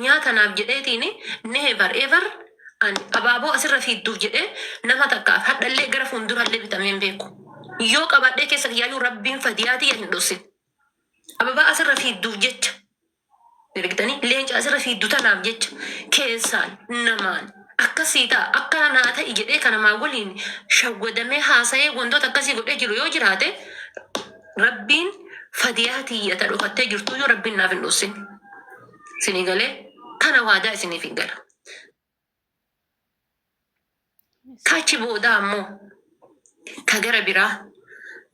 Tanaaf jedheetiin never ever ani abaaboo asirra fiidduuf jedhee nama takkaaf hadhallee gara fuuldurallee bitamee hin beeku. Yoo qabaadhee keessa kiyyaayyuu Rabbiin fadiyaa tiyya hin dhossin. Ababaa asirra fiidduuf jecha, argitanii, leenca asirra fiiddu tanaaf jecha keessaan namaan akkasii ta'a, akkana naa ta'i jedhee kan namaa waliin shawwadamee haasa'ee wantoota akkasii godhee jiru yoo jiraate, Rabbiin fadiyaa tiyya ta dhokattee jirtuyyuu Rabbiin naaf hin dhossin. Isinii galee? Kana waadaa isiniif hin gala. Kachi boodaa ammoo ka gara biraa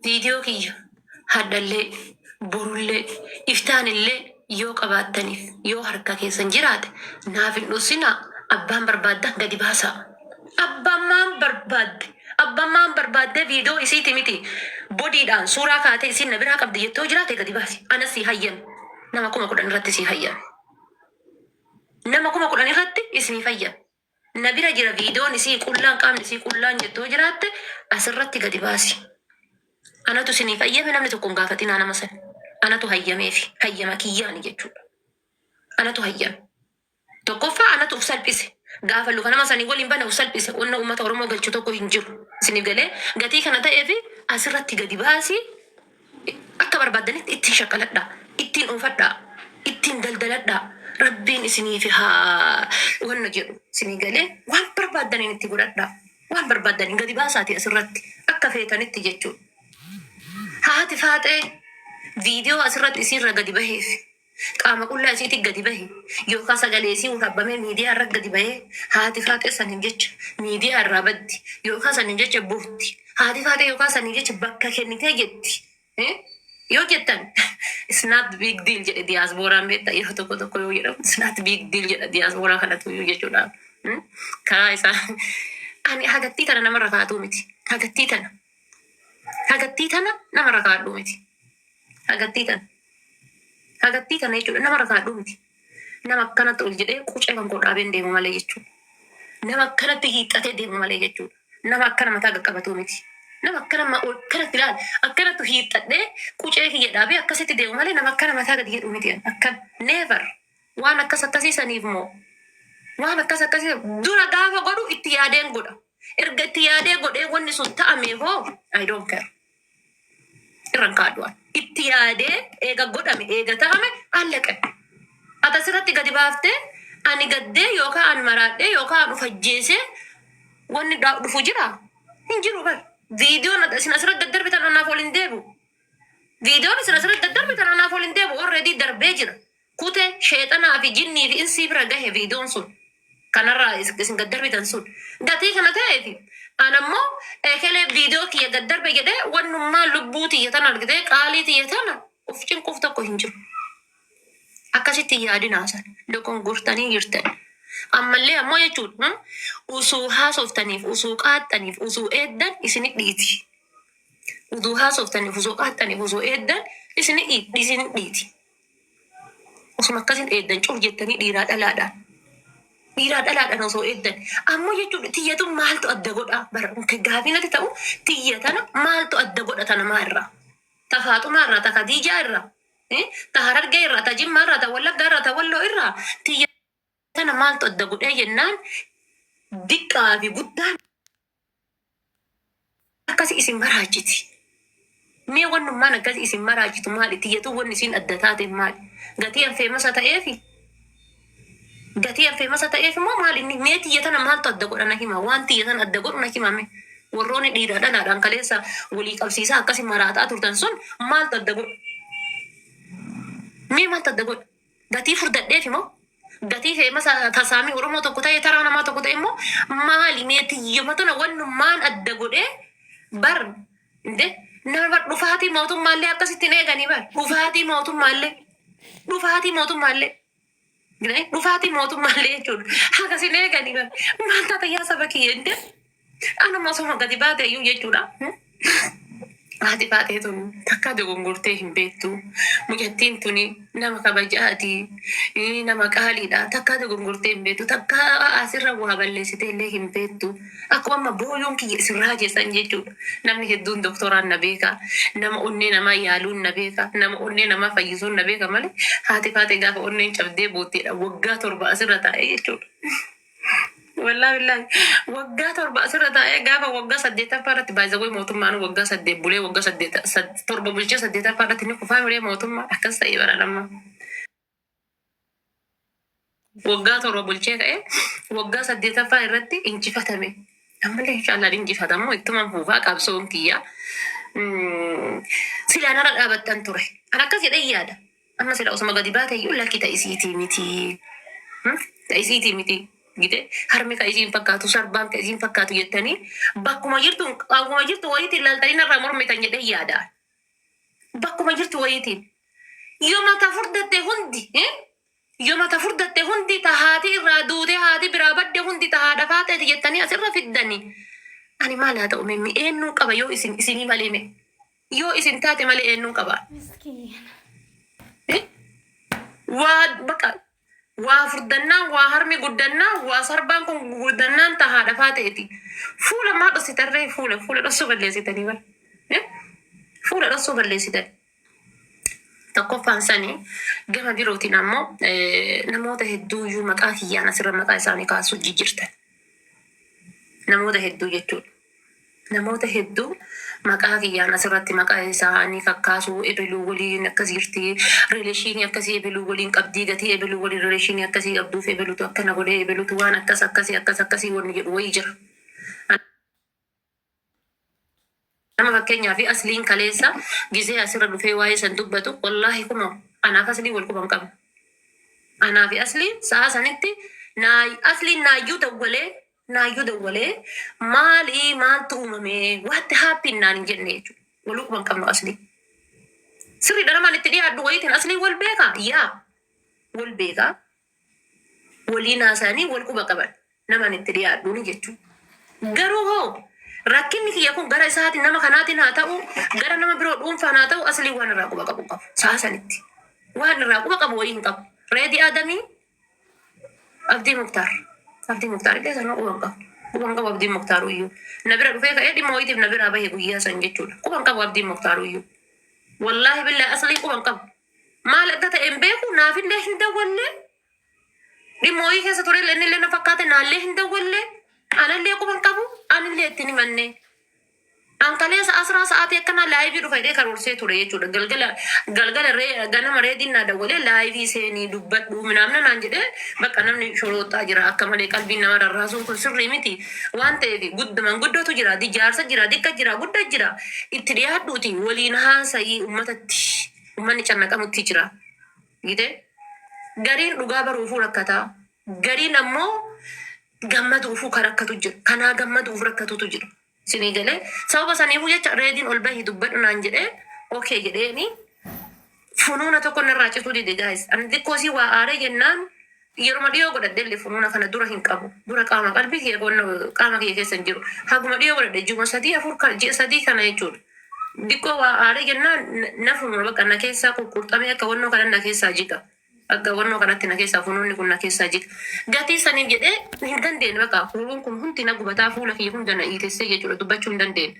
viidiyoo kiyya hadhallee, borullee, iftaanillee yoo qabaattaniif yoo harka keessan jiraate naaf hin dhossinaa. Abbaan barbaaddan gadi baasaa. Abbaan maan barbaadde, abbaan maan barbaaddee viidiyoo isiiti miti, bodiidhaan suuraa kaatee isiin na biraa qabdi jettee yoo jiraate gadi baasi. Anas sii hayyame. Nama 10,000 irratti sii hayyame. Nama 10,000 irratti isiniif hayyame. Na bira jira viidiyoon isii qullaan, qaamni isii qullaan jettu yoo jiraatte asirratti gadi baasi. Anatu isiniif hayyame, namni tokko hin gaafatinaa nama sana. Anatu hayyameefi, hayyama kiyyaani jechuudha. Anatu hayyame. Tokkoffaa anatu uf salphise. Gaafa luka nama sanii waliin bane uf salphise. Wanna uummata Oromoo galchu tokko hin jiru. Isiniif galee? Gatii kana ta'eefi asirratti gadi baasi, akka barbaaddanitti ittiin shakkaladhaa. Ittiin oofadhaa. Ittiin daldaladhaa. Rabbiin isiniif haa wanna jedhu. Isinii galee? Waan barbaaddaniin itti godhadhaa. Waan barbaaddaniin gadi baasaati asirratti akka feetanitti jechuudha. Haati Faaxee viidiyoo asirratti isiirra gadi baheef, qaama qullaa isiitti gadi bahe yookaan sagalee isii waraabamee miidiyaa irra gadi bahee, haati Faaxee saniif jecha miidiyaa irraa baddi yookaan saniif jecha bootti, haati Faaxee yookaan saniif jecha bakka kennitee jetti yoo jettan, it's not big deal jedhe diyaasbooraan. Beektaa, yeroo tokko tokko yoo jedhamu "it's not big deal" jedha diyaasbooraa kanatu iyyuu jechuudha. Karaa isaa ani hagattii tana namarra kaa'atuu miti. Hagattii tana. Hagattii tana namarra kaa'adhuu miti. Hagattii tana. Hagattii tana jechuudha namarra kaa'adhuu miti. Nama akkanatti ol jedhee qucee kan koo dhaabeen deemu malee jechuudha. Nama akkanatti hiixatee deemu malee jechuudha. Nama akkana mataa qaqqabatuu miti. Nama akkana ol akkanatti ilaali. Akkanatti hiixadhee qucee kiyya dhaabee akkasitti deemu malee nama akkana mataa gadi jedhu miti. Akkan never waan akkas akkasii saniif moo waan akkas akkasii dura gaafa godhu itti yaadeen godha. Erga itti yaadee godhee wanni sun ta'ame hoo, I don't care. Irran kaadhu. Itti yaadee eega godhame, eega ta'ame, allaqe. Ati asirratti gadi baaftee ani gaddee yookaan ani maraadhee yookaan ani ufajjeesee wanni dhufu jira? Hin jiru bar. Viidiyoon isin asirratti daddarbitan anaaf ol hin deebi'u. Viidiyoon isin asirratti daddarbitan anaaf ol hin deebi'u. Already darbee jira. Kute sheexanaa fi jinnii fi insii bira gahe viidiyoon sun. Kanarraa isin gaddarbitan sun. Gatii kana ta'eef an ammoo ekelee viidiyoo kiyya gaddarbe jedhee wannummaa lubbuu tiyya tana argitee qaalii tiyya tana uf cinquuf tokko hin jiru. Akkasitti hin yaadinaa san dogongortanii jirtan. Ammallee ammoo jechuudha usuu haasoftaniif, usuu qaaxxaniif, usuu eeddan isini dhiiti. Usuu haasoftaniif, usuu qaaxxaniif, usuu eeddan isini dhiiti. Osuma akkasin eeddan cuf jettanii dhiiraa dhalaadhaan. Dhiiraa dhalaadhaan osoo eeddan. Ammoo jechuudha tiyyatu maaltu adda godha? Bara gaafii natti ta'u, tiyya tana maaltu adda godha tana maa irraa? Ta Faaxumaa irraa, ta Khadiijaa irraa, ta Harargee irraa, ta Jimmaa irraa, ta Wallaggaa irraa, ta Walloo irraa tiyya tana maaltu adda godhee jennaan, diqqaa fi guddaan akkasi isin maraachiti. Mee wannummaan akkasi isin maraachitu maali? Tiyyatu wanni isin adda taate maali? Gatii an famous ta'eefi? Gatii an famous ta'eef immoo maali inni? Mee tiyya tana maaltu adda godha na hima? Waan tiyya tana adda godhu na hima mee? Warroonni dhiiraa dhalaadhaan kaleessa walii qabsiisaa akkasi maraataa turtan sun maaltu adda godha? Mee maaltu adda godha? Gatii furdadheef immoo, gatii famous tasaamii Oromoo tokko ta'e, taraa namaa tokko ta'e immoo maali? Mee tiyyuma tana wannummaan adda godhee bar inde nama bar dhufaatii mootummaallee akkasitti hin eeganii bar, dhufaatii mootummaallee, dhufaatii mootummaallee, dhufaatii mootummaallee jechuudha akkasin eeganii bar. Maal taata yaa saba kiyya? Inde anuma osoma gadi baate iyyuu jechuudha. Haati Faaxee tun takkaa dogongortee hin beektu. Mucattiin tuni nama kabajaati, nama qaaliidha. Takkaa dogongortee hin beektu. Takkaa asirra waa balleessitee illee hin beektu. Akkuma amma booyuun kiyya isin raajessan jechuudha. Namni hedduun doktoraan na beeka. Nama onnee namaa yaaluun na beeka. Nama onnee namaa fayyisuun na beeka malee haati Faaxee gaafa onneen cabdee bootteedha. Waggaa 7 asirra taa'ee jechuudha. Wallaahi billaahi waggaa 7 asirra taa'ee gaafa waggaa 8ffaa irratti baay'ee mootummaan waggaa 8 bulee waggaa 8 7 bulchee 8ffaa irratti ni kufaa miree mootummaa akkas ta'e bara amma. Waggaa 7 bulchee ka'ee waggaa 8ffaa irratti injifatame. Ammallee inshaallah injifatamu ittuma fuufaa qabsoon kiyya. Silaa narra dhaabattan ture. An akkas jedhee yaada. Amma sila osuma gadi baate iyyuu lakki ta isiitii miti. Ta isiitii miti. Gite harmi ka isiin fakkaatu sarbaan ka isiin fakkaatu jettanii bakkuma jirtu akkuma jirtu wayiitiin laaltanii narraa mormitan jedhee yaada. Bakkuma jirtu wayiitiin. Yoo mata furdatte hundi yoo mata furdatte hundi ta haati irraa duute haati biraa badde hundi ta haadha faateeti jettanii asirra fiddanii. Ani maal haa ta'u mee eenyuun qaba yoo isin isinii malee mee. Yoo isin taate malee eenyuun qaba? Miskiin. Eh? Waa baqa waa furdannaan waa harmi guddannaan waa sarbaan kun guddannaan ta haadha faateeti. Fuula maa dhossitarree fuula fuula dhossuu balleessitanii bara. Eh? Fuula dhossuu balleessitan. Tokkoffaan sanii gama birootiin ammoo namoota hedduuyyuu maqaa kiyyaan asirra maqaa isaanii kaasuu jijjiirtan. Namoota hedduu jechuudha. Namoota hedduu maqaa kiyyaan asirratti maqaa isaanii kakkaasuu ebeluu waliin akkas jirti rileeshinii akkasii ebeluu waliin qabdii gatii ebeluu waliin rileeshinii akkasii qabduuf ebelutu akkana godhee ebelutu waan akkas akkasii akkas akkasii wanni jedhu wayii jira. Nama fakkeenyaa fi asliin kaleessa gizee asirra dhufee waa'ee san dubbatu wallaahi kunoo anaaf aslii wal quban qabna. Anaa fi asliin sa'a sanitti naa asliin naayyuu dawwalee Naayyuu dawwalee maalii maaltu uumame what happened naan hin jenne jechuudha. Waluu quba hin qabnu aslii. Sirriidha namaan itti dhiyaadhu wayiitiin aslii wal beekaa? Yaa wal beekaa. Waliin haasa'anii wal quba qaban namaan itti dhiyaadhuuni jechuudha. Garuu hoo rakkinni kiyya kun gara isaatiin nama kanaatiin haa ta'u gara nama biroo dhuunfaan haa ta'u aslii waan irraa quba qabu hin qabu. Sa'a sanitti waan irraa quba qabu wayii hin qabu. Reedii Aadamii Abdii Muktaar. Abdii Muktaar illee sanuu quba hin qabu. Quba hin qabu Abdiin Muktaar iyyuu. Na bira dhufee ka'ee dhimma wayiitiif na biraa bahe guyyaa san jechuudha. Quba hin qabu Abdiin Muktaar iyyuu. Wallaahi billaahi aslii quba hin qabu. Maal akka ta'e hin beeku naafillee hin dawwallee. Dhimma wayii keessa ture illee innillee na fakkaate naallee hin dawwallee. Anallee quba hin qabu anillee itti hin himannee. An kaleessa asraa sa'aatii akkanaa laayivii dhufa jedhee karoorsee ture jechuudha. Galgala galgala ree ganama reediin naa dawwalee laayivii seenii dubbadhu minaamna naan jedhee bakka namni shorooxxaa jira akka malee qalbiin nama rarraasuun kun sirrii miti waan ta'eef gudda manguddootu jira di jaarsa jira dikka jira gudda jira itti dhiyaadhuuti waliin haasa'ii ummatatti ummanni cannaqamutti jira. Gite gariin dhugaa baruufuu rakkataa gariin ammoo gammaduufuu ka rakkatu jira. Kanaa gammaduuf rakkatutu jira. Sinii galee sababa saniifuu jecha reediin ol bahi dubbadhu naan jedhee okay jedheeni funuuna tokko narraa cituu dide guys. Ani xiqqoo sii waa aaree jennaan yeruma dhiyoo godhadhe illee funuuna kana dura hin qabu. Dura qaama qalbii kiyya qonna qaama kiyya keessa hin jiru. Haguma dhiyoo godhadhe ji'uma sadii afur ji'a sadii kana jechuudha. Diqqoo waa aaree jennaan na funuuna bakka na keessaa qurqurxamee akka wannoo kana na keessaa jiga. Akka wannoo kanatti na keessaa funuunni kun na keessaa jiga. Gatii saniif jedhee hin dandeenye bakka huruun kun hundi na gubataa fuula kiyya hunda na iitessee jechuudha dubbachuu hin dandeenye.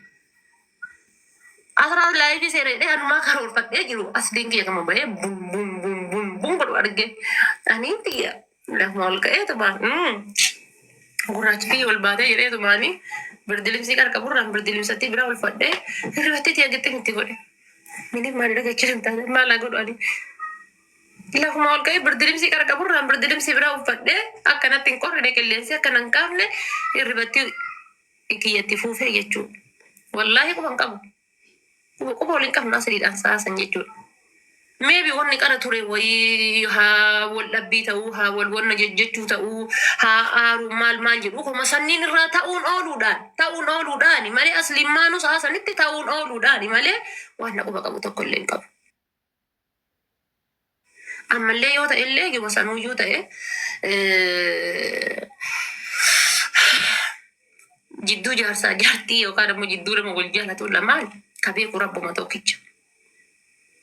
Asraa laayifii seera jedhee anumaa karoorfadhee jiru asliin kiyya kama bahee bun bun bun bun bun godhu arge. Ani tiyya lafuma ol ka'ee tumaan gurraachi kiyya ol baatee jedhee tumaanii birdilimsii qarqaburraan birdilimsattii biraa ol fadhee hirribattee tiyya gixxim itti godhe. Mini maal dhagachuu hin taane maal haa godhu ani. Lafuma ol ka'ee birdilimsii qarqaburraan birdilimsii biraa uffadhee akkanatti hin qorrine qilleensi akkana hin kaafne hirribatti kiyyatti fuufee jechuudha. Wallaahi quba hin qabu. Quba quba waliin qabnu asliidhaan saasan jechuudha. Maybe wanni qara ture wayii haa wal dhabbii ta'uu haa wal wanna jejjechuu ta'uu haa aaruu maal maal jedhu koma sanniin irraa ta'uun ooluudhaan ta'uun ooluudhaani malee asliimmaanuu sa'a sanitti ta'uun ooluudhaani malee waan na quba qabu tokko illee hin qabu. Ammallee yoo ta'e illee yooma sanuuyyuu ta'e jidduu jaarsaa jaartii yookaan ammoo jidduu nama wal jaalatu lamaan Ka beeku Rabbuma tokkicha.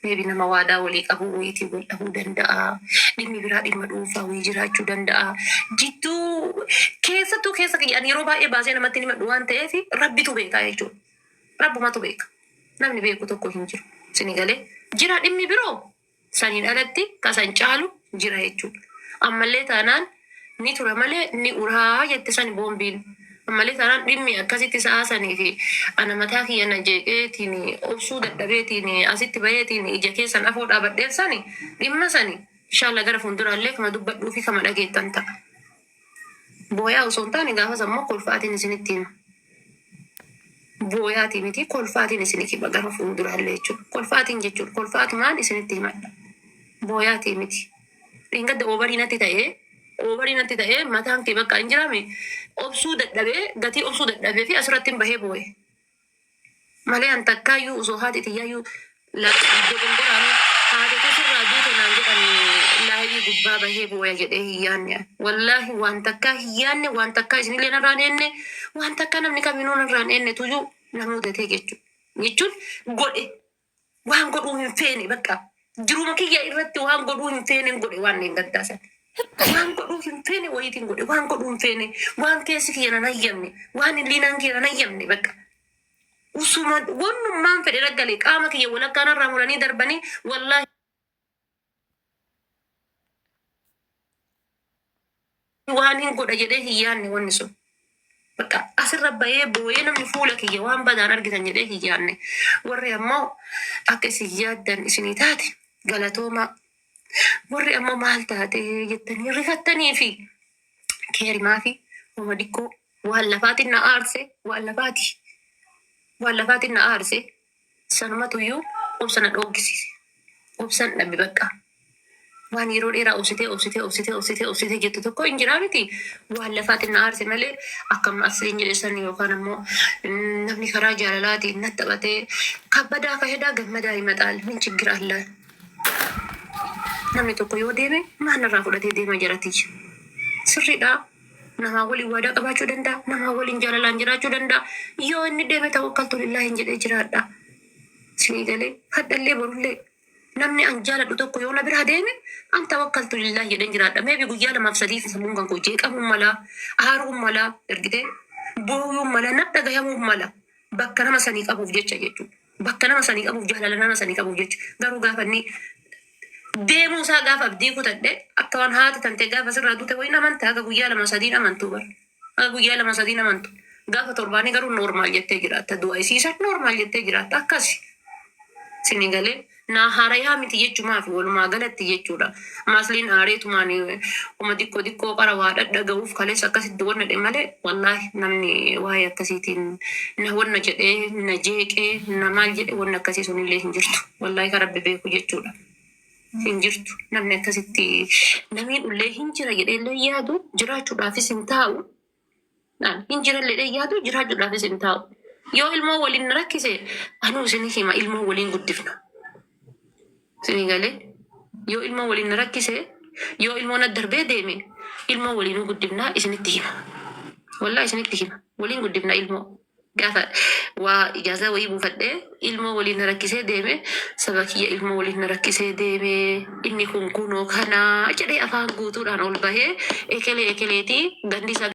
Maybe nama waadaa walii qabuu wayiitiin wal dhabuu danda'a. Dhimmi biraa dhimma dhuunfaa wayii jiraachuu danda'a. Jidduu keessattuu keessa kiyya ani yeroo baay'ee baasee namatti hin himadhu waan ta'eef Rabbitu beekaa jechuudha. Rabbumatu beeka. Namni beeku tokko hin jiru. Sini galee jira dhimmi biroo saniin alatti ka san caalu jira jechuudha. Ammallee taanaan ni tura malee ni uraa jette sani boombiin. Ammallee taanaan dhimmi akkasitti sa'aa sanii fi ana mataa kiyya na jeeqeetiin obsuu dadhabeetiin asitti baheetiin ija keessan afoo dhaabadheef sani dhimma sani inshallah gara fuulduraallee kama dubbadhuu fi kama dhageettan ta'a. Booyaa osoo hin taane gaafas ammoo kolfaatiin isinitti hima. Booyaatii miti kolfaatiin isin hima gara fuulduraallee jechuudha. Kolfaatiin jechuudha. Kolfaatumaan isinitti himadha. Booyaatii miti. Dheengadda oobarii natti ta'ee oobarii natti ta'ee mataan kee bakka hin jiraame obsuu dadhabee gatii obsuu dadhabee fi asirratti hin bahee boo'e. Malee an takkaayyuu osoo haati tiyyaayyuu dogongoraan haadha sirraa duute naan jedhan laayii gubbaa bahee booya jedhee hin yaanne. Wallaahi waan takkaa hin yaanne, waan takkaa isinillee narraan eenne, waan takkaa namni kaminuu narraan eenne tuyyuu na mudatee jechuudha. Jechuun godhe waan godhuu hin feene bakka jiruma kiyya irratti waan godhuu hin feene godhe waan hin gaddaasan. Waan godhuu hin feene wayiitiin godhe waan godhuu hin feene waan keessi kiyya nan hayyamne waan hiliinaan kiyya nan hayyamne bakka. Usuma wannummaan fedhe raggale qaama kiyya walakkaa narraa muranii darbanii wallaahi waan hin godha jedhee hin yaanne wanni sun. Bakka asirra bahee booyee namni fuula kiyya waan badaan argitan jedhee hin yaanne. Warri ammoo akka isin yaaddan isinii taate galatoomaa. Warri ammoo maal taate jettanii rifattanii fi keerimaa fi homa diqqoo waan lafaatiin na aarse waan lafaati. Waan lafaatiin na aarse sanumatuyyuu obsa na dhooggisiise. Obsan dhabe bakka. Waan yeroo dheeraa obsitee obsitee obsitee obsitee obsitee jettu tokko hin jiraa miti. Waan lafaatiin na aarse malee akka amma asliin jedhe san yookaan ammoo namni karaa jaalalaatiin na taphatee kabbadaa kahedaa gammadaa himaxaal min chiggir allaa. Namni tokko yoo deeme maal narraa fudhatee deema jaratiyya. Sirriidhaa. Namaa waliin waadaa qabaachuu danda'a. Namaa waliin jaalalaan jiraachuu danda'a. Yoo inni deeme tawakkaltu lillaahi hin jedhee jiraadha. Isinii galee hadhallee borullee namni an jaaladhu tokko yoo na biraa deeme an tawakkaltu lillaahi jedheen jiraadha. Maybe guyyaa lamaaf sadiif sammuun kan koo jeeqamuun mala, aaruun mala, ergitee booyuun mala, na dhagayamuun mala. Bakka nama sanii qabuuf jecha jechuudha. Bakka nama sanii qabuuf jaalala nama sanii qabuuf jecha. Garuu gaafa inni deemuu isaa gaafa abdii kutadhe akka waan haati tantee gaafa sirraa duute wayiin amanta haga guyyaa lama sadiin amantuu bara. Haga guyyaa lama sadiin amantu. Gaafa torbaanii garuu normaal jettee jiraatta. Du'a isiisan normaal jettee jiraatta. Akkasi. Isinii galee naa haarayaa miti jechumaaf walumaa galatti jechuudha. Maasliin aareetumaan uma diqqoo diqqoo qara waa dhadhaga'uuf kaleessa akkasitti wanna dhe malee wallaahi namni waa'ee akkasiitiin na wanna jedhee na jeeqee na maal jedhe wanna akkasii sunillee hin jirtu. Wallaahi kan Rabbi beeku jechuudha. Hin jirtu. Namni akkasitti namni dhullee hin jira jedhee illee yaadu jiraachuudhaafis hin taa'u. Naan hin jiran jedhee yaadu jiraachuudhaafis hin taa'u. Yoo ilmoo waliin na rakkise anuu isin hima ilmoo waliin guddifna. Isinii galee yoo ilmoo waliin na rakkise yoo ilmoo na darbee deeme ilmoo waliinuu guddifnaa isinitti hima. Wallaa isinitti hima waliin guddifna ilmoo. Gaafa waa ijaazaa wayii buufadhee ilmoo waliin na rakkisee deeme saba kiyya ilmoo waliin na rakkisee deeme inni kun kunoo kanaa jedhee afaan guutuudhaan ol bahee ekelee ekeleetii gandi isaa.